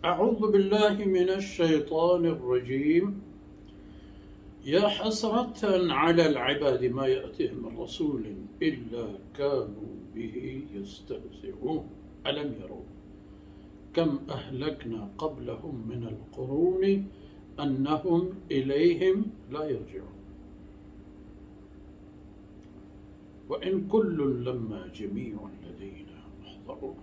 أعوذ بالله من الشيطان الرجيم. يا حسرة على العباد ما يأتيهم من رسول إلا كانوا به يستهزئون. ألم يروا كم أهلكنا قبلهم من القرون أنهم إليهم لا يرجعون. وإن كل لما جميع لدينا محضرون.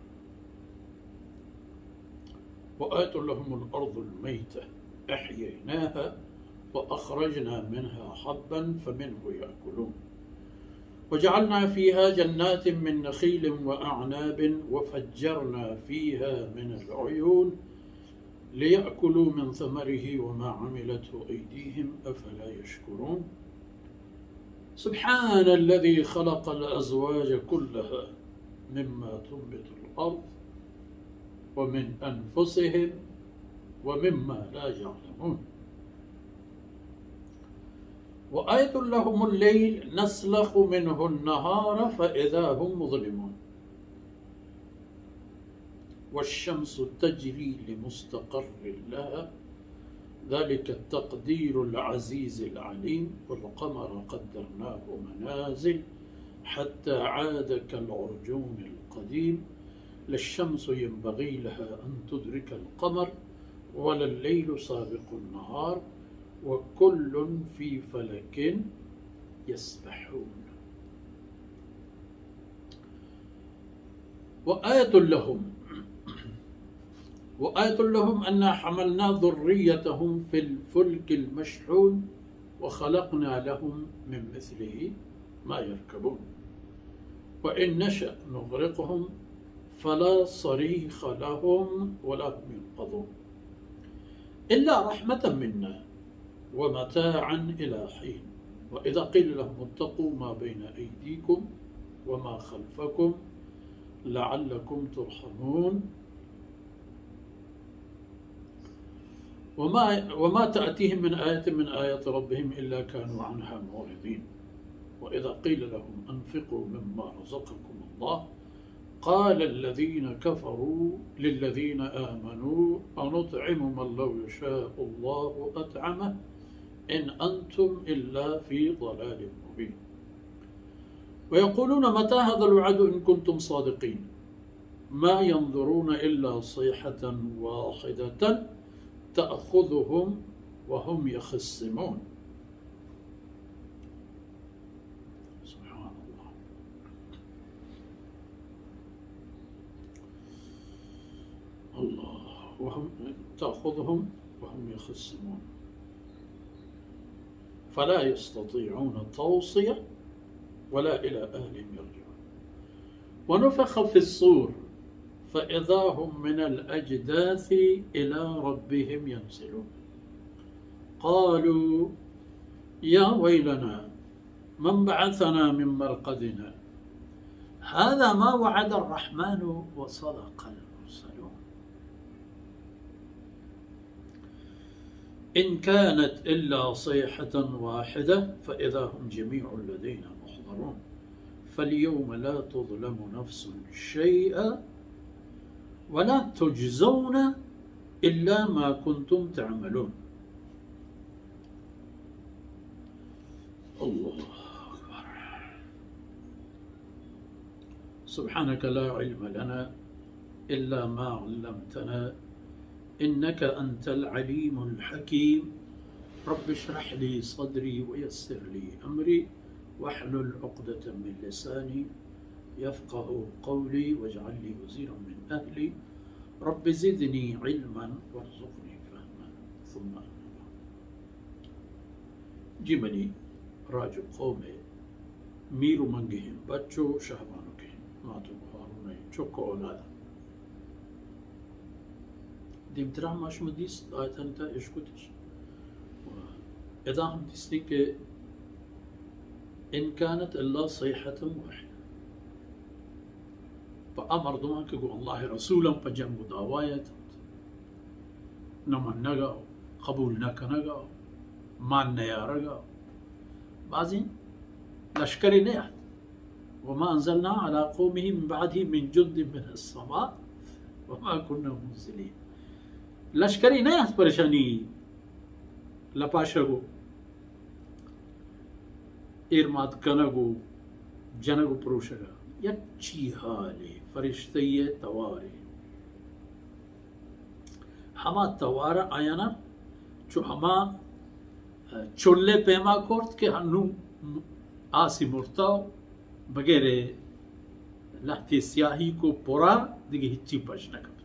وآية لهم الأرض الميتة أحييناها وأخرجنا منها حبا فمنه يأكلون. وجعلنا فيها جنات من نخيل وأعناب وفجرنا فيها من العيون ليأكلوا من ثمره وما عملته أيديهم أفلا يشكرون. سبحان الذي خلق الأزواج كلها مما تنبت الأرض ومن أنفسهم ومما لا يعلمون. وآية لهم الليل نسلخ منه النهار فإذا هم مظلمون. والشمس تجري لمستقر لها ذلك تقدير العزيز العليم. والقمر قدرناه منازل حتى عاد كالعرجون القديم. لا الشمس ينبغي لها أن تدرك القمر ولا الليل سابق النهار وكل في فلك يسبحون. وآية لهم وآية لهم أنا حملنا ذريتهم في الفلك المشحون وخلقنا لهم من مثله ما يركبون. وإن نشأ نغرقهم فلا صريخ لهم ولا هم ينقذون. إلا رحمة منا ومتاعا إلى حين. وإذا قيل لهم اتقوا ما بين أيديكم وما خلفكم لعلكم ترحمون. وما، وما تأتيهم من آية من آيات ربهم إلا كانوا عنها معرضين. وإذا قيل لهم أنفقوا مما رزقكم الله قال الذين كفروا للذين آمنوا أنطعم من لو يشاء الله أطعمه إن أنتم إلا في ضلال مبين. ويقولون متى هذا الوعد إن كنتم صادقين. ما ينظرون إلا صيحة واحدة تأخذهم وهم يخصمون. سبحان الله. الله. وهم تأخذهم وهم يخصمون. فلا يستطيعون توصية ولا إلى أهلهم يرجعون. ونفخ في الصور فإذا هم من الأجداث إلى ربهم ينسلون. قالوا يا ويلنا من بعثنا من مرقدنا هذا ما وعد الرحمن وصدق المرسلون. إن كانت إلا صيحة واحدة فإذا هم جميع لدينا محضرون. فاليوم لا تظلم نفس شيئا ولا تجزون إلا ما كنتم تعملون. الله أكبر. سبحانك لا علم لنا إلا ما علمتنا إنك أنت العليم الحكيم. رب اشرح لي صدري ويسر لي أمري واحلل عقدة من لساني يفقه قولي واجعل لي وزيرا من أهلي رب زدني علما وارزقني فهما. ثم أما بعد. جی منی راج و قوم ء میر و منگہیں بچ و شہبانکیں مات و گہارونئے چک و اولاد، دیمترا ما شما دیست آیتانی تہا اشکتش و ادا ہم دیستیں کہ ان کانت الا صیحة واحدة. پہ آ مردماں کہ گوں اللہ ء رسولاں پہ جنگ و دعوایت نہ منگ ء، قبول نہ کنگ ء، مان نیارگ ء، بازیں لشکرے نیات. وما انزلنا على قومه من بعده من جند من السماء وما كنا منزلين. لشکرے نہ ات پریشانی لپاشگ و ایرماد کنگ و جنگ و پروشگ ءَ۔ یک چی حالے، فرشتہ ءِ توارے۔ ہما توار ءَ آیانا چو ہما چلے پیما کرت کہ ہنو آسی مرتا و بغیر لہتے سیاہی کو پورا دگہ ہچی پش نہ کنت۔